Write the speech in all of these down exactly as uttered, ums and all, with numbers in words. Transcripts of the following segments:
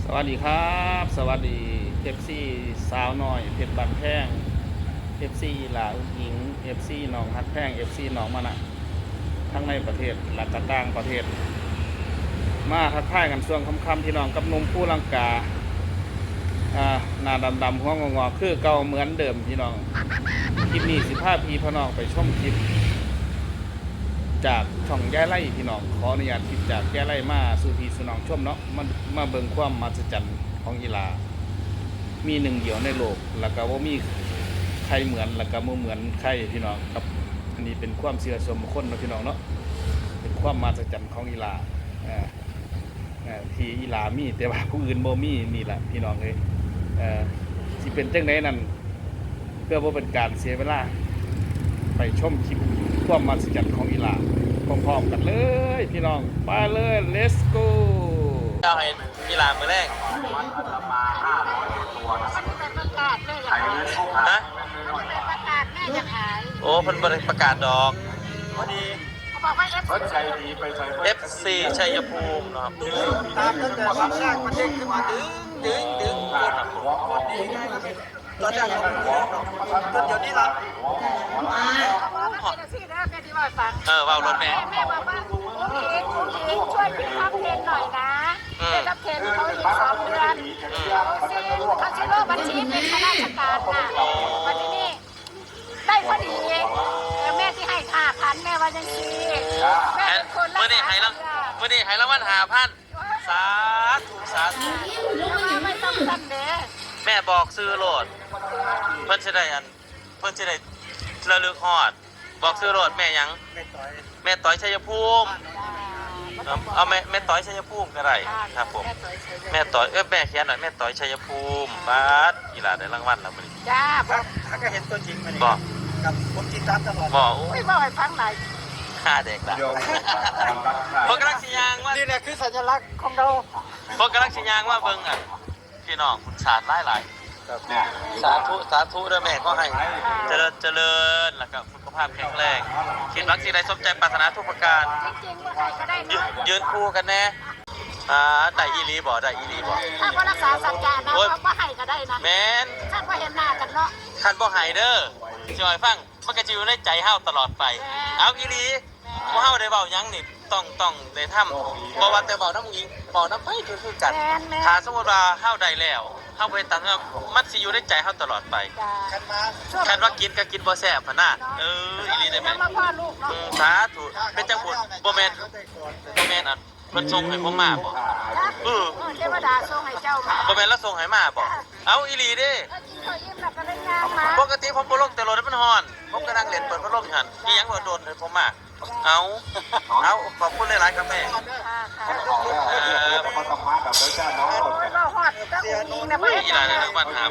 สวัสดีครับ สวัสดี เอฟซี สาวน้อยเพชรบ้านแพง เอฟซี อีหล่าอุ๋งอิ๋ง เอฟซี น้องฮักแพง เอฟซี น้องมานะ ทั้งในประเทศและก็ต่างประเทศ มาทักทายกันช่วงค่ำๆพี่น้องกับหนุ่มภูลังกา อ่า หน้าดำๆหัวงอกๆคือเก่าเหมือนเดิมพี่น้อง คลิปนี้สิพาพี่พาน้องไปชมคลิป จากช่องยายไล่พี่น้อง ขออนุญาตคลิปจากยายไล่มาสู่พี่สู่น้องชมเนาะ มา มาเบิ่งความมหัศจรรย์ของอีหล่า มีหนึ่งเดียวในโลก แล้วก็บ่มีใครเหมือน แล้วก็บ่เหมือนใครพี่น้องครับ อันนี้เป็นความเชื่อส่วนบุคคลเนาะพี่น้องเนาะ เป็นความมหัศจรรย์ของอีหล่า เอ่อ เอ่อ ที่อีหล่ามี แต่ว่าผู้อื่นบ่มีนี่แหละพี่น้องเอ้ย เอ่อ สิเป็นจั่งใดนั้น เพื่อบ่เป็นการเสียเวลา ไปชมคลิปความมหัศจรรย์ของอีหล่าพร้อมๆกันเลยพี่น้อง ไปเลย let's go เจ้าให้อีหล่ามื้อแรก มันเป็นประกาศเลยเหรอคะ ฮะ มันเป็นประกาศแม่จะขาย โอ้ เพิ่นบ่ได้ประกาศดอก พอดี เขาบอกว่า เอฟซี เอฟซี ชัยภูมินะครับ ตามตั้งแต่ครั้งแรกมันเด้งขึ้นมาดึง ดึง ดึง กด กดดีมากครับ ตอนแรกเราไม่รู้จนเดี๋ยวนี้ละ เออ เว้ารถแม่ แม่บอกว่า "อุ๋งอิ๋ง อุ๋งอิ๋ง ช่วยเป็นท็อปเทนหน่อยนะ" อืม เป็นท็อปเทนเขาอีกสองเดือน อืม เขาซื้อ เขาซื้อโลกบัญชีเป็นข้าราชการน่ะ วันที่นี่ ได้พอดี เออ แม่สิให้ห้าพัน แม่ว่าจังซี่ แม่เป็นคนละ มื้อนี้ให้ราง มื้อนี้ให้รางวัลห้าพัน สาธุ สาธุ แต่ว่าไม่ต้องสั้นเด้ แม่บอกชื่อโลด เพิ่นสิได้อัน เพิ่นสิได้ระลึกฮอด บอกชื่อโลด แม่หยัง แม่ต๋อย แม่ต๋อย ชัยภูมิ อ่า เอา เอาแม่ แม่ต๋อย ชัยภูมิก็ได้ ค่ะ ครับผม แม่ต๋อย ชัยภูมิ แม่ต๋อย เอ้ย แม่เขียนหน่อย แม่ต๋อย ชัยภูมิ ค่ะ ป๊าด อีหล่าได้รางวัลแล้วมื้อนี้ จ้า บอก ถ้าก็เห็นตัวจริงมานี่ บอก ครับ ผมติดตามตลอด บอก โอ้ย เว้าให้ฟังหลาย ห้าเด็กละ เดี๋ยว ผมกำลังสิย่างว่า นี่แหละคือสัญลักษณ์ของเรา ผมกำลังสิย่างว่าเบิ่งอ่ะ พี่น้องคุณสาดหลายหลาย ครับ สาธุ สาธุเด้อแม่ ขอให้ ค่ะ เจริญ เจริญ แล้วก็สุขภาพแข็งแรง คิดหวังสิ่งใดสมใจปรารถนาทุกประการ จริงๆ บ่ให้ก็ได้เนาะ ยืน ยืนคู่กันแน่ อ่า ได้อีหลีบ่ ได้อีหลีบ่ ถ้าบ่รักษาสัจจะนะ โอ้ย บ่ให้ก็ได้นะ แม่น คันบ่เห็นหน้ากันเนาะ คันบ่ให้เด้อ สิให้ฟัง มันก็จะอยู่ในใจเฮาตลอดไป แม่น เอาอีหลี แม่น พวกเฮาได้เว้าหยังนี่ ต้อง ต้องได้ทำ บ่ว่าแต่เว้านำผู้หญิง เว้านำไผก็คือกัน แม่น แม่น ถ้าสมมุติว่าเฮาได้แล้ว เฮาบ่เฮ็ดตามนั้น มันสิอยู่ในใจเฮาตลอดไป จ้า คันว่ากินก็กินบ่แซ่บหั้นนะ เนาะ เออ อีหลีเด้อแม่ มาพ่อลูกเนาะ อืม สาธุ เป็นจังบุญ บ่แม่น บ่แม่นอัน เพิ่นส่งให้ผมมาบ่ เออ เทวดาส่งให้เจ้ามา บ่แม่นลาวส่งให้มาบ่ จ้า เอ้า อีหลีเด้ เออ กินข้าวอิ่มแล้วก็เลยย่างมา ปกติผมบ่ลงแต่รถ มันร้อน ผมก็นั่งเล่นเปิดพัดลมอยู่หั่น อีหยังว่าโดนให้ผมมา เอ้า เอ้า ขอบคุณหลายๆครับแม่ ค่ะ ค่ะ เออ โอ้ย เว้าฮอดแต่อุ๋งอิ๋งนะ บ่เฮ็ดหยังนะ บ่เฮ็ดหยั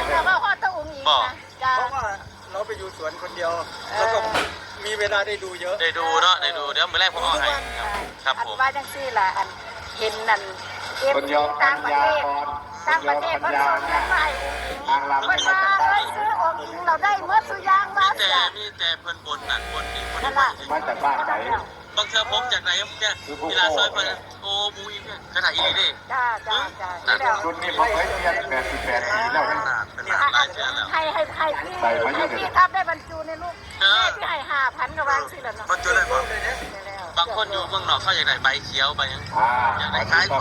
งนะ เว้าฮอดแต่อุ๋งอิ๋ง บ่ นะ จ้า เพราะว่าเราไปอยู่สวนคนเดียว เออ แล้วก็มีเวลาได้ดูเยอะ ได้ดูเนาะ ได้ดู เดี๋ยวมื้อแรกผมเอาให้ ดูทุกวัน ครับ ครับผม อันว่าจังซี่ล่ะ อันเห็นนั่น เอฟซี ต่างประเทศ ต่างประเทศเพิ่นส่งเงินมาให้อุ๋งอิ๋ง เพิ่นว่า "เอ้ย ซื้ออุ๋งอิ๋งเราได้หมดซุอย่าง" ว่า มีแต่ ซั่น มีแต่เพิ่นบ่นนั่นบ่นนี่ บ่นนี่ นั่นล่ะ มาจากบ้านไหน บางเทื่อผมจากไหน เนี่ย คือผู้ เวลาซอยเพิ่น โอ้ หมูอีกเนี่ย ขนาดอีหลีเด้ จ้า จ้า จ้า นั่น นี่แหละ ชุดนี้ผมเคยเรียนแปดสิบแปดปีแล้วนะ เป็นหลายเทื่อแล้ว ให้ ให้ ให้พี่ ใส่มาเยอะเลย ให้พี่ครับได้บรรจุในลูก เออ แม่ที่ให้ห้าพันก็วางสิล่ะเนาะ บรรจุได้บ่ บางคนอยู่เมืองนอกเขาอยากได้ใบเขียวใบหยัง อ่า อยากได้ขายของ